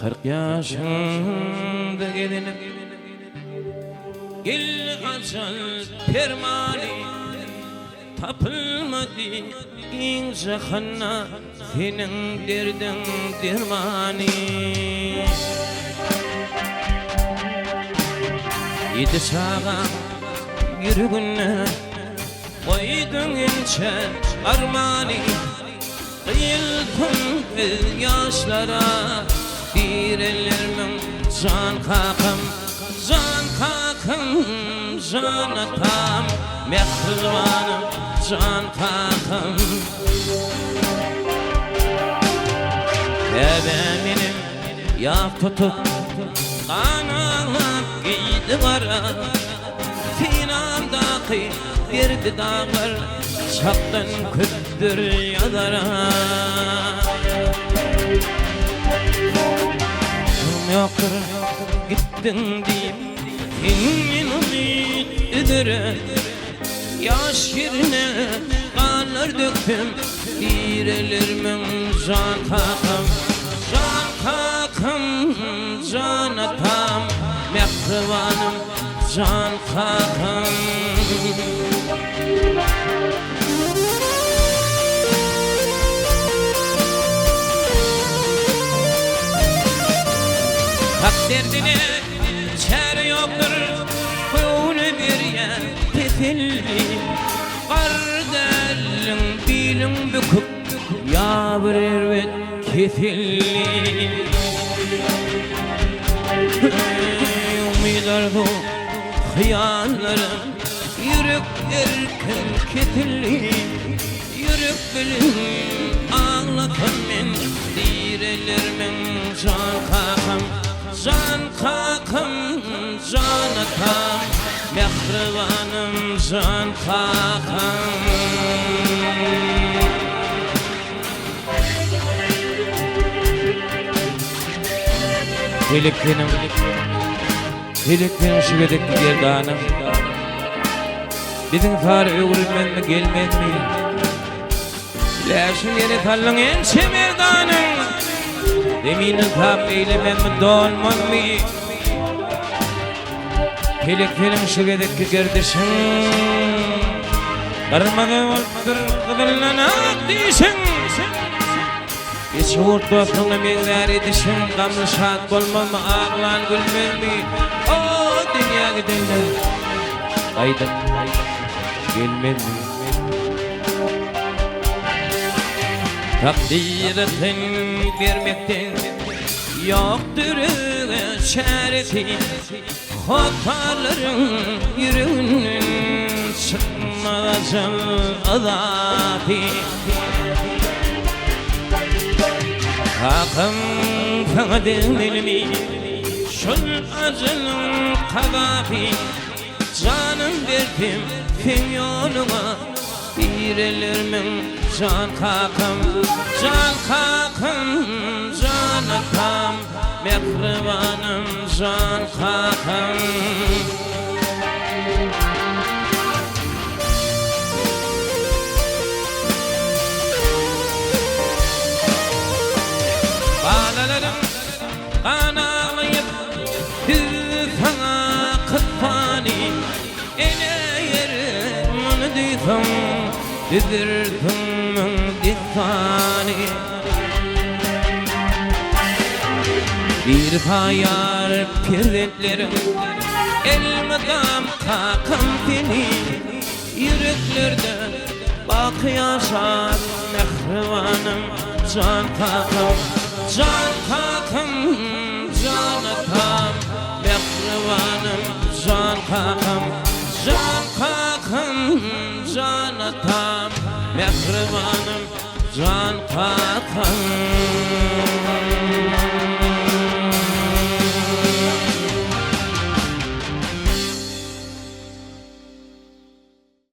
40 ýaşyňda gelinip, Geldi ajal permany, Tapylmady giň jahanda seniň derdiň dermany. Ýedi çagaň ýüreginde goýduň ençe armany. Gyýylsyn biz ýaşlara direlermiň jan kakam, jan kakam, jan atam, mähribanym, jan kakam. Käbä menem ýas tutup, gan aglap geýdi gara. Synamdaky derdi daglar çakdan köpdür ýazara. Durum ýokdur gitdiň diýip senden umyt üzere. Ýaş ýerine ganlar döksem direlermiň jan kakam, jan kakam, jan atam, mähribanym, jan kakam. Hak derdine çäre ýokdur, göwne berýän teselli. Gar däliň biliň büküp, ýa bir erbet keselli. Eý, umyt-arzuw, hyýallarym, ýürek erkin kesildi. Ýürek bilen aglasam men, direlermiň jan kakam, jan kakam, jan atam, mähribanym jan kakam. Pelek seniň, pelek seniň şu gezekki gerdanyň. Biziň sary öwrülmezmi, gelmezmi? Läşiň ýere saldyň ençe merdanyň, Zeminden sap eýlemezmi, dolmazmy? Pelek seniň şu gezekki gerdişiň, Gyrmyzy bolupdyr gyzyldan ak dişiň. Geçi gurt dostlugyna meňzär edişiň, Gamly şat bolmazmy, aglan gülmezmi? O dünýä gidenler gaýdyp gelmezmi? Takdyra ten bermekden ýokdur özge çäresi, Hossarlaryň ýüreginden çykmaz ajal yzasy. Kakam saňa degmelimi şol ajalyň kazasy? Janym bersem seň ýoluňa direlermiň jan kakam, jan kakam, jan atam, mähribanym jan kakam. Balalarym gan aglaýyp Düzdi saňa kyssany Ene ýeri muny duýsaň Düzersiň müň dessany. Diri saýar perzentleriň Elmydam kakam seni Ýüreklerde baky ýaşar Mähribanym jan kakam Jan kakam jan atam Mähribanym jan kakam Jan kakam jan atam Mähribanym jan kakam.